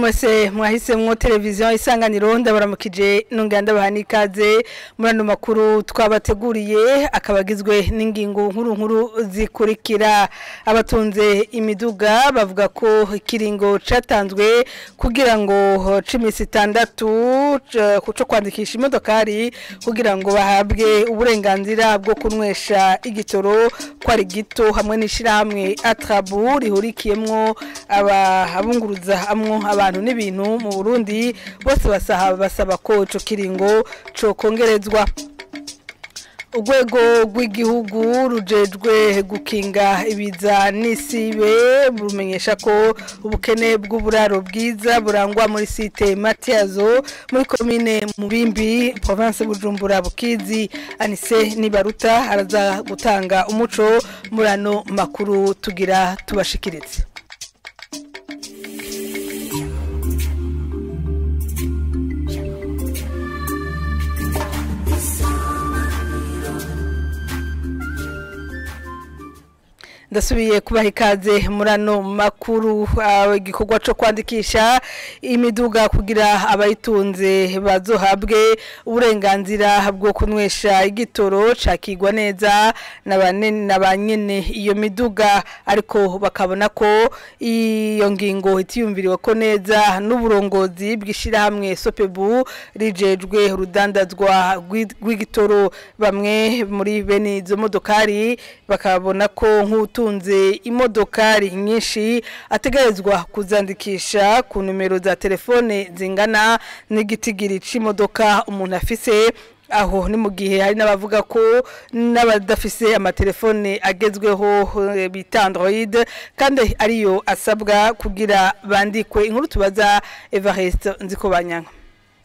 Mwese mwahisemwo televiziyo Isanganiro, ndabaramukije nongera ndabaha n'ikaze muri ano makuru twabateguriye, akaba agizwe n'ingingo nkuru nkuru zikurikira. Abatunze imiduga bavuga ko ikiringo catanzwe kugira ngo c'imisi 6 co kwandikisha imodokari kugira ngo bahabwe uburenganzira bwo kunywesha igitoro ko ari gito, hamwe n'ishirahamwe Atrabu rihurikiyemwo abunguruza amwo abantu n'ibintu mu Burundi, bose basaba ko ico kiringo co kongerezwa. Urwego rw'igihugu rujejwe gukinga ibiza n'isibe rumenyesha ko ubukene bw'uburaro bwiza burangwa muri site Matiazo muri komine Mubimbi, province Bujumbura Bukizi. Anise Nibaruta araza gutanga umuco muri ano makuru tugira tubashikirize. Ndasubiye kubaha ikaze muri ano makuru. Igikorwa cyo kwandikisha imiduga kugira abayitunze bazohabwe uburenganzira bwo kunywesha igitoro cakigwa neza na banyene iyo miduga, ariko bakabona ko iyo ngingo itiyumviriwe ko neza n'uburongozi bw'ishirahamwe Sopebu rijejwe urudandazwa rw'igitoro. Bamwe muri bene izo modokari bakabona ko nk'utunze imodokari nyinshi ategerezwa kuzandikisha ku numero za telefone zingana n'igitigiri c'imodoka umuntu afise. Aho ni mu gihe hari n'abavuga ko n'abadafise amatelefone agezweho bita Android kandi ariyo asabwa kugira bandikwe. Inkuru tubaza Evariste Nzikobanyanga.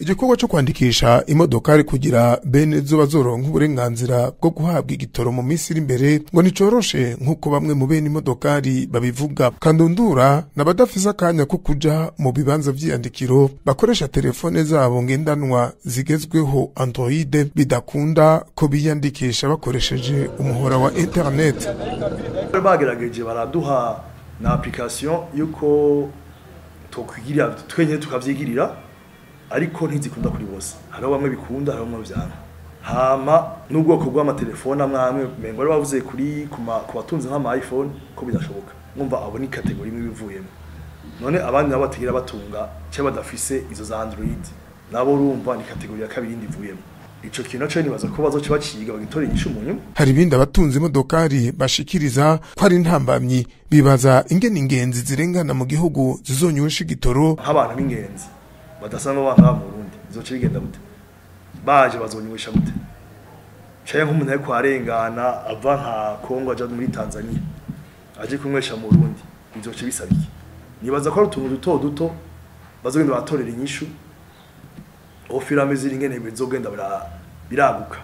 Igikorwa cyo kwandikisha imodokari kugira bene zo bazoronka uburenganzira bwo guhabwa igitoro mu minsi iri imbere ngo nicoroshe nkuko bamwe mu bene imodokari babivuga. Kandundura n'abadafise akanya ko kuja mu bibanza vy'iyandikiro bakoresha telefone zabo ngendanwa zigezweho Android, bidakunda ko biyandikisha bakoresheje umuhora wa internet. Bagerageje baraduha na application yuko tokwigirira twenye tukavyigirira, ariko ntizikunda kuri bose. Hariho bamwe bikunda, hariho bamwe vyanga. Hama n'ubwoko bw'amatelefone amwe mengo bari bavuze kuri ku batunze nk'ama iPhone ko bidashoboka. Mwumva abo ni category imwe bivuyemo. None abandi nabo bategira batunga cyo badafise izo za Android, nabo urumva ni category ya kabiri ndivuyemo. Ico kintu cyo nibaza ko bazoca baciga bagitora inyishu mu nyuma. Hari ibindi abatunze imodokari bashikiriza ko ari intambamyi, bibaza ingene ingenzi zirengana mu gihugu zizonywesha igitoro. Nk'abantu b'ingenzi badasanzwe banga mu Burundi izoca bigenda gute? Baje bazonywesha gute? Cyaye nk'umuntu ariko arengana ava nka Kongo aja muri Tanzania aje kunywesha mu Burundi, izoca bisaba iki? Nibaza ko ari utuntu duto duto bazogenda batorera inyishu ofira ameze ingene bizogenda biraguka.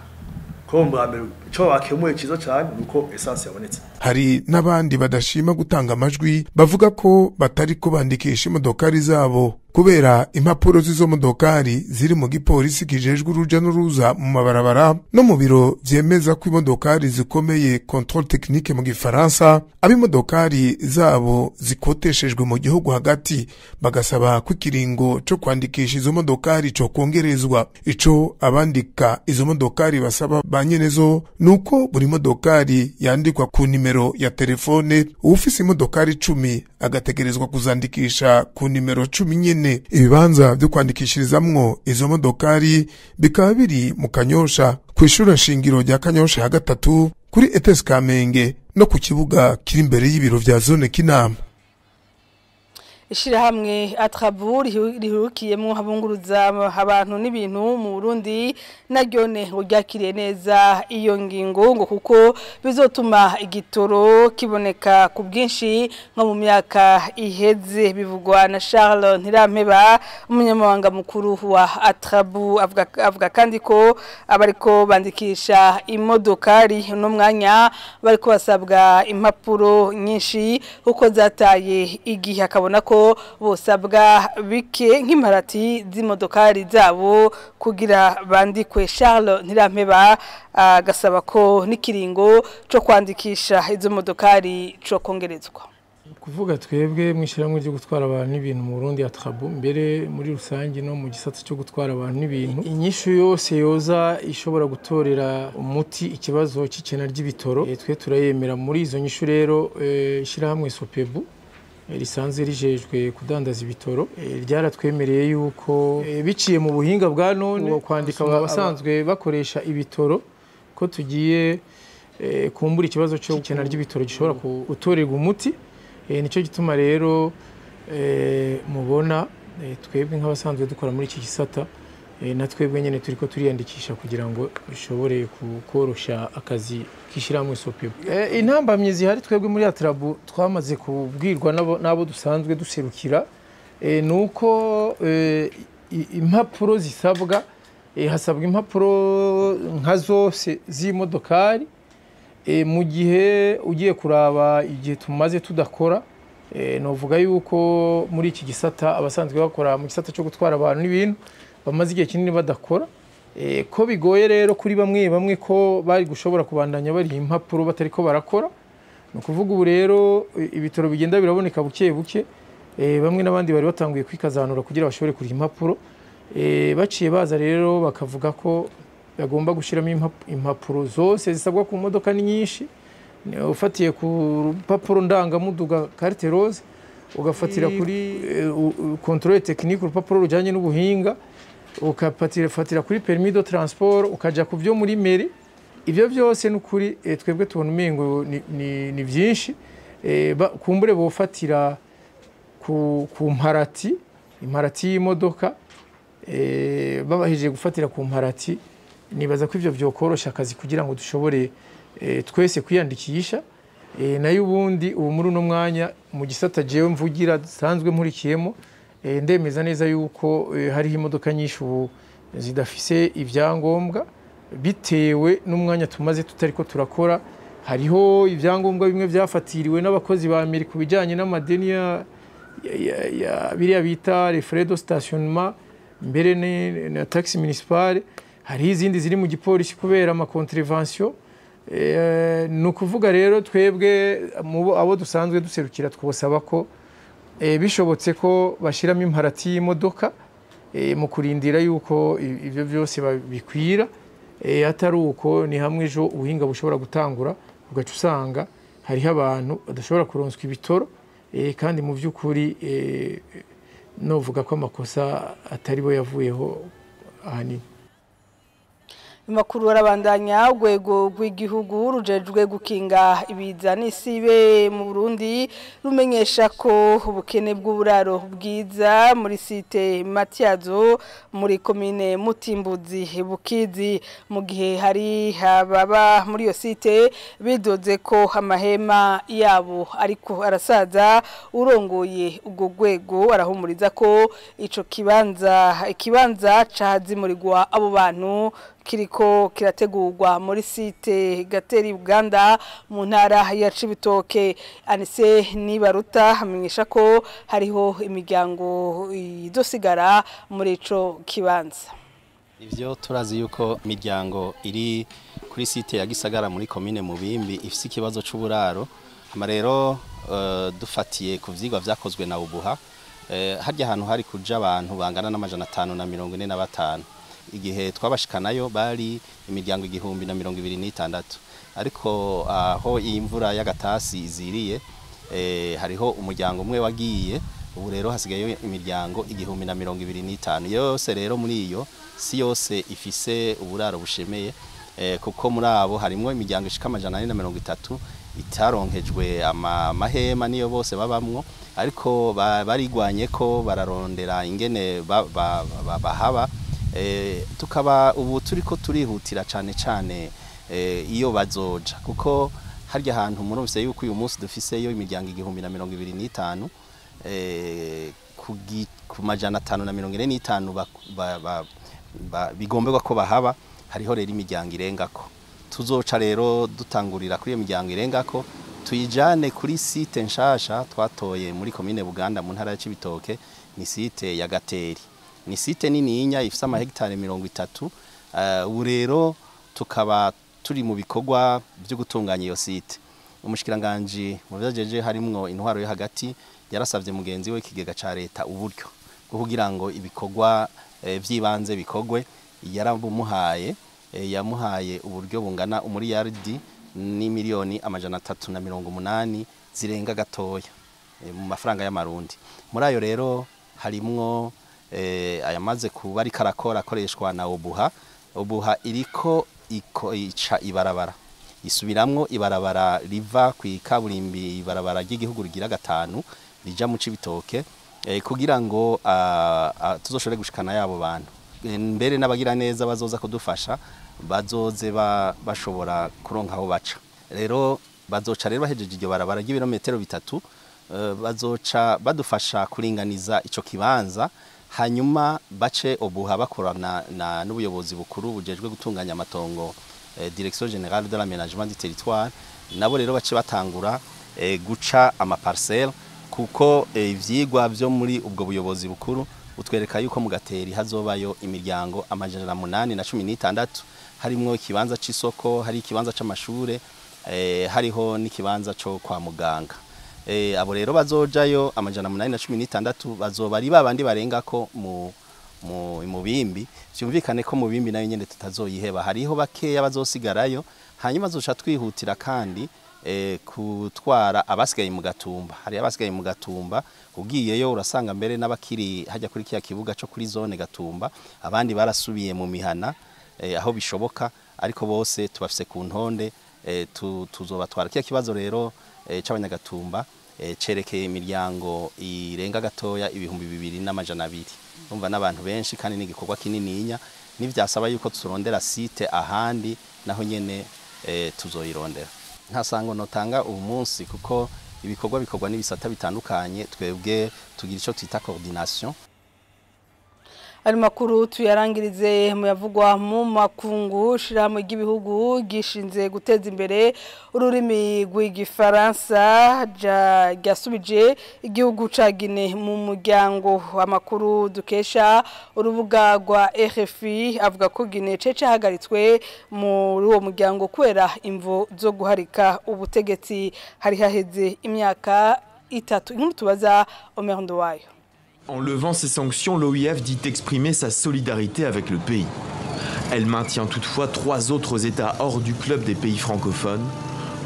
Ko mbere ico bakemuye ciza cyane nuko essence yabonetse. Hari n'abandi badashima gutanga amajwi bavuga ko batari ko bandikisha imodokari zabo kubera impapuro z'izo modokari ziri mu gipolisi kijejwe uruja n'uruza mu mabarabara no mu biro vyemeza ko imodokari zikomeye, contrôle technique mu gifaransa, ab'imodokari zabo zikoteshejwe mu gihugu hagati, bagasaba ko ikiringo co kwandikisha izo modokari co kongerezwa. Ico abandika izo modokari basaba ba nyenezo nuko buri modokari yandikwa ku nimero ya telefone, uwufise imodokari 10 agategerezwa kuzandikisha ku nimero 10 nyene. Ibibanza byo kwandikishirizamwo izo modokari bikaba biri mu Kanyosha, kw'ishure nshingiro rya Kanyosha ya 3, kuri ETS Kamenge no ku kibuga kiri imbere y'ibiro vya zone Kinama. Ishirahamwe Atrabu rihurikiyemwo abunguruza abantu n'ibintu mu Burundi naryone ryakiriye neza iyo ngingo, ngo kuko bizotuma igitoro kiboneka ku bwinshi nko mu myaka iheze. Bivugwa na Charles Ntirampeba, umunyamabanga mukuru wa Atrabu. Avuga kandi ko abariko bandikisha imodokari no mwanya bariko basabwa impapuro nyinshi kuko zataye igihe, akabona ko bosabwa bike nk'imparati z'imodokari zabo kugira bandikwe. Charles Ntirampeba agasaba ko n'ikiringo cyo kwandikisha izo modokari cyo kongerezwa. Kuvuga twebwe mw'ishyirahamwe ryo gutwara abantu n'ibintu mu Burundi Atrabu, mbere muri rusange no mu gisata cyo gutwara abantu n'ibintu, inyishu yose yoza ishobora gutorera umuti ikibazo c'ikena ry'ibitoro twe turayemera. Muri izo nyishu rero ishyirahamwe Sopebu risanzwe rijejwe kudandaza ibitoro ryaratwemereye yuko biciye mu buhinga bwa none kwandika abasanzwe bakoresha ibitoro ko tugiye kumbura ikibazo cyo kena ry'ibitoro gishobora gutorerwa umuti. Nico gituma rero mubona twebwe nk'abasanzwe dukora muri iki gisata na twebwe nyene turiko turiyandikisha kugira ngo bishobore korosha akazi k'ishyirahamwe Sopebu. Intambamyi zihari twebwe muri Atrabu twamaze kubwirwa n'abo dusanzwe duserukira nuko impapuro zisabwa, hasabwa impapuro nka zose z'imodokari. Mu gihe ugiye kuraba igihe tumaze tudakora, novuga yuko muri iki gisata abasanzwe bakora mu gisata cyo gutwara abantu n'ibintu bamaze igihe kinini badakora, ko bigoye rero kuri bamwe bamwe ko bari gushobora kubandanya bari impapuro batariko barakora. No kuvuga ubu rero ibitoro bigenda biraboneka buke buke, bamwe n'abandi bari batanguye kwikazanura kugira bashobore kuriha impapuro, baciye baza rero bakavuga ko bagomba gushiramo impapuro zose zisabwa ku modoka ni nyinshi, ufatiye ku rupapuro ndangamuduga carte rose, ugafatira kuri contrôle technique urupapuro rujanye n'ubuhinga, ukafatira kuri permis de transport, ukaja ku byo muri mairie. Ivyo byose n'ukuri twebwe tubona umengo ni byinshi. Kumbure bofatira ku mparati, imparati y'imodoka, babahije gufatira ku mparati. Nibaza ko ivyo vyokorosha akazi kugira ngo dushobore twese kwiyandikisha. Nayo ubundi ubu muri uno mwanya mu gisata jewe mvugira sanzwe nkurikiyemo, ndemeza neza yuko hariho imodoka nyinshi ubu zidafise ibyangombwa bitewe n'umwanya tumaze tutariko turakora. Hariho ibyangombwa bimwe byafatiriwe n'abakozi ba mairie ku bijanye n'amadeni ya biriya bita les frais de stationnement mbere na taxe municipale. Hari izindi ziri mu gipolisi kubera ama contravention. No kuvuga rero twebwe abo dusanzwe duserukira twosaba ko bishobotse ko bashiramo imparati y'imodoka mu kurindira yuko ivyo byose bikwira. Atari uko ni hamwe ejo ubuhinga bushobora gutangura ugaca usanga hariho abantu badashobora kuronswa ibitoro, kandi mu by'ukuri novuga ko amakosa atari bo yavuyeho ahanini. Makuru arabandanya. Urwego rw'igihugu rujejwe gukinga ibiza n'isibe mu Burundi rumenyesha ko ubukene bw'uburaro bwiza muri site Matiazo muri komine Mutimbuzi Bukizi, mu gihe hari ababa muri iyo site bidoze ko amahema yabo ariko arasaza. Urongoye ubwo rwego arahumuriza ko ico kibanza cazimurirwa abo bantu kiriko kirategurwa muri site Gateri Uganda mu ntara ya Cibitoke. Anise Nibaruta amenyesha ko hariho imiryango idosigara muri ico kibanza. Ivyo turazi yuko imiryango iri kuri site ya Gisagara muri komine Mubimbi ifise ikibazo c'uburaro. Hama rero dufatiye ku vyigwa vyakozwe na Ubuha, harya hantu hari kuja abantu bangana n'amajana 545. Igihe twabashikanayo bari imiryango 1026, ariko aho imvura y'agatasi iziriye hariho umuryango umwe wagiye. Ubu rero hasigaye imiryango 1025 yose. Rero muri iyo si yose ifise uburaro bushemeye, kuko muri abo harimo imiryango ishika 430 itaronkejwe amahema niyo bose babamwo, ariko barigwanye ko bararondera ingene bahaba. Tukaba ubu turiko turihutira cane cane iyo bazoja, kuko harya hantu murumvise yuko uyu munsi dufiseyo imiryango 1025 ku majana 545 bigomberwa ko bahaba. Hariho rero imiryango irengako. Tuzoca rero dutangurira kuri iyo miryango irengako tuyijane kuri site nshasha twatoye muri komine Buganda mu ntara ya Cibitoke, ni site ya Gateri. Ni site nininya ifise ama hectare 30. Ubu rero tukaba turi mu bikorwa byo gutunganya iyo site. Umushikiranganje mu vyajeje harimwo intwaro yo hagati yarasavye mugenzi we ikigega ca leta uburyo bwo kugira ngo ibikorwa vyibanze bikogwe, yarabumuhaye, yamuhaye uburyo bungana umuriyaridi ni miliyoni 380 zirenga gatoya mu mafaranga y'amarundi. Muri ayo rero harimwo ayamaze kuba ari karakora akoreshwa na Obuha. Obuha iriko ica ibarabara, isubiramwo ibarabara riva ku ikaburimbi, ibarabara ry'igihugu rigira gatanu rija mu Cibitoke, kugira ngo tuzoshobore gushikana yabo bantu. Mbere n'abagira neza bazoza kudufasha bazoze bashobora kuronka aho baca. Rero bazoca rero bahejeje iryo barabara ry'ibirometero 3, bazoca badufasha kuringaniza ico kibanza, hanyuma bace Obuha bakorana n'ubuyobozi bukuru bujejwe gutunganya amatongo, Direction Générale de l'Aménagement du Territoire, nabo rero bace batangura guca amaparcelle, kuko ivyigwa vyo muri ubwo buyobozi bukuru utwereka yuko mu Gateri hazobayo imiryango 816, harimwo ikibanza c'isoko, hari ikibanza c'amashure, hariho n'ikibanza co kwa muganga. Abo rero bazojayo 816 bazoba ari babandi barengako mu Mubimbi. Vyumvikane ko Mubimbi nayo nyene tutazoyiheba, hariho bakeya bazosigarayo, hanyuma zoca twihutira kandi kutwara abasigaye mu Gatumba. Hari abasigaye mu Gatumba, ugiyeyo urasanga mbere n'abakiri hajya kuri kiya kibuga cyo kuri zone Gatumba, abandi barasubiye mu mihana aho bishoboka, ariko bose tubafise ku ntonde, tuzobatwara. Kiya kibazo rero c'abanyagatumba cerekeye imiryango irenga gatoya 2200. Umva n'abantu benshi kandi n'igikorwa kinininya, nivyasaba yuko turondera site ahandi naho nyene tuzoyirondera. Nta sango notanga uyu munsi kuko ibikorwa bikorwa n'ibisata bitandukanye, twebwe tugira ico twita coordination. Ari makuru tuyarangirize mu yavugwa mu makungu. Shirahamwe ry'ibihugu gishinze guteza imbere ururimi rw'igifaransa ryasubije igihugu ca Guinea mu muryango. Amakuru dukesha urubuga rwa RFI avuga ko Guinea cahagaritswe muri uwo muryango kwera imvo zo guharika ubutegetsi. Hari haheze imyaka 3. Inkuru tubaza Omer Ndowayo. En levant ces sanctions, l'OIF dit exprimer sa solidarité avec le pays. Elle maintient toutefois 3 autres États hors du club des pays francophones.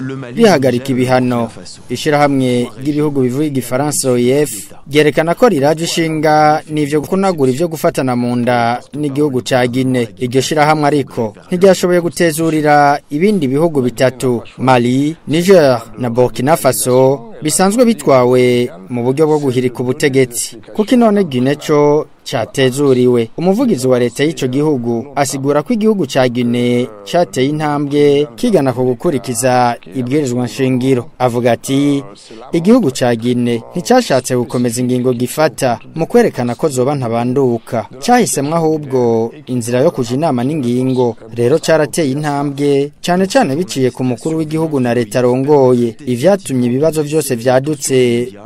Le Mali, rihagarika ibihano. Ishirahamwe ry'ibihugu bivuga igifaransa OIF ryerekana ko riraje ishinga n'ivyo kunagura ivyo gufatana mu nda n'igihugu ca Guinea. Iryo shirahamwe ariko ntiryashoboye gutezurira ibindi bihugu 3, Mali, Niger na Burkina Faso, bisanzwe bitwawe mu buryo bwo guhirika ubutegetsi. Kuko none Guinea co catezuriwe. Umuvugizi wa leta y'ico gihugu asigura ko igihugu ca Guinea cateye intambwe kigana ku gukurikiza ibwirizwa nshingiro. Avuga ati igihugu ca Guinea nticyashatse gukomeza ingingo gifata mu kwerekana ko zoba ntabanduka, cyahisemwe ahubwo inzira yo kuja inama n'ingingo. Rero carateye intambwe cyane cyane biciye ku mukuru w'igihugu na leta arongoye, ivyatumye ibibazo byose vyadutse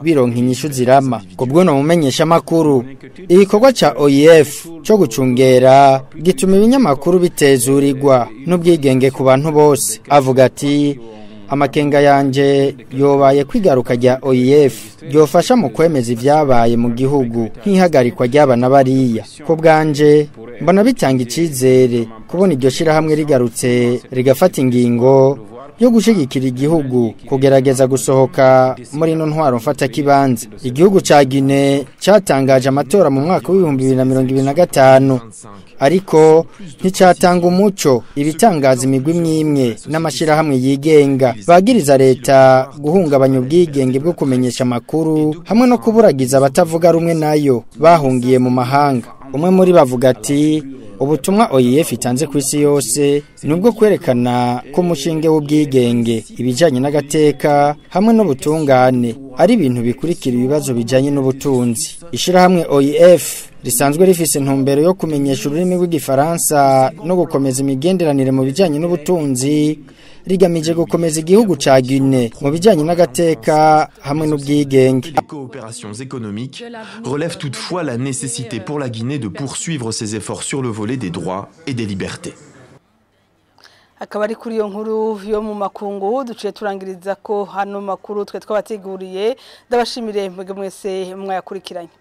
bironka inyishu zirama. Kubwo no mumenyesha makuru, igikorwa cha OIF cyo gucungera gituma ibinyamakuru bitezurirwa n'ubwigenge ku bantu bose. Avuga ati amakenga yanje yobaye kwigaruka rya OIF ryofasha mu kwemeza ivyabaye mu gihugu nk'ihagarikwa ry'abana bariya. Ko bwanje mbona bitanga icizere kubona iryo shirahamwe rigarutse rigafata ingingo yo gushigikira igihugu kugerageza gusohoka muri no ntwaro mfata kibanza. Igihugu ca Guinea cyatangaje amatora mu mwaka wa 2025, ariko nticyatanga umuco. Ibitangaza imigwi imwe n'amashirahamwe yigenga bagiriza leta guhungabanya ubwigenge bwo kumenyesha amakuru hamwe no kuburagiza abatavuga rumwe nayo bahungiye mu mahanga. Umwe muri bavuga ati ubutumwa OIF itanze ku isi yose nubwo kwerekana ko umushinge w'ubwigenge ibijanye n'agateka hamwe n'ubutungane ari ibintu bikurikira ibibazo bijanye n'ubutunzi. Ishirahamwe OIF risanzwe rifise intumbero yo kumenyesha ururimi rw'igifaransa no gukomeza imigenderanire mu bijanye n'ubutunzi, rigamije gukomeza igihugu ca Guinea mu bijanye n'agateka hamwe n'ubwigenge. Les coopérations économiques relèvent toutefois la nécessité pour la Guinée de poursuivre ses efforts sur le volet des droits et des libertés. Akaba ari kuri iyo nkuru yo mu makungu duciye turangiriza ko hano makuru twe twabateguriye. Ndabashimire mwebwe mwese mwayakurikiranye.